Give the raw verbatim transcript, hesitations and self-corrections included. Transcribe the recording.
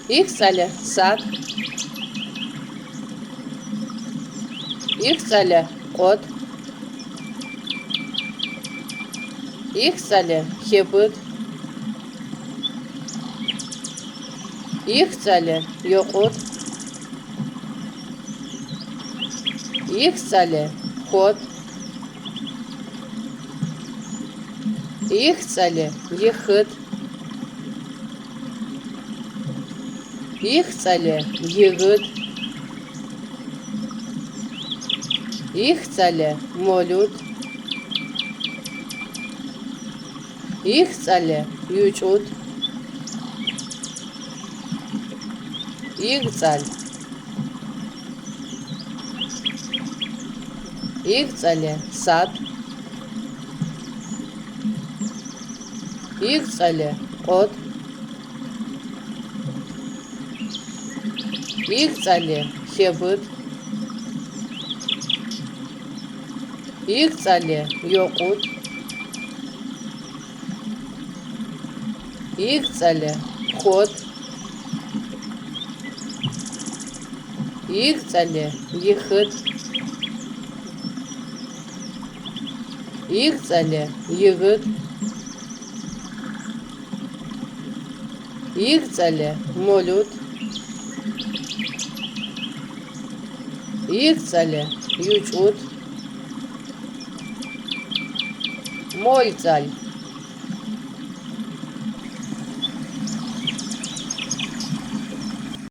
Ix tsale sad. Ix tsale qot. Ix tsale xebıd. Ix tsale yoqut. Ix tsale xot. Ix tsale yıxıd. Ix tsale yigıd. Ix tsale molud. Ix tsale yucud. Ix tsal. Ix tsale sad. Ix tsale qot. Ix tsale xebıd. Ix tsale yoqut. Ix tsale xot. Ix tsale yıxıd. Ix tsale yigıd. Ix tsale molud. Ix tsale yucud. Mol tsal.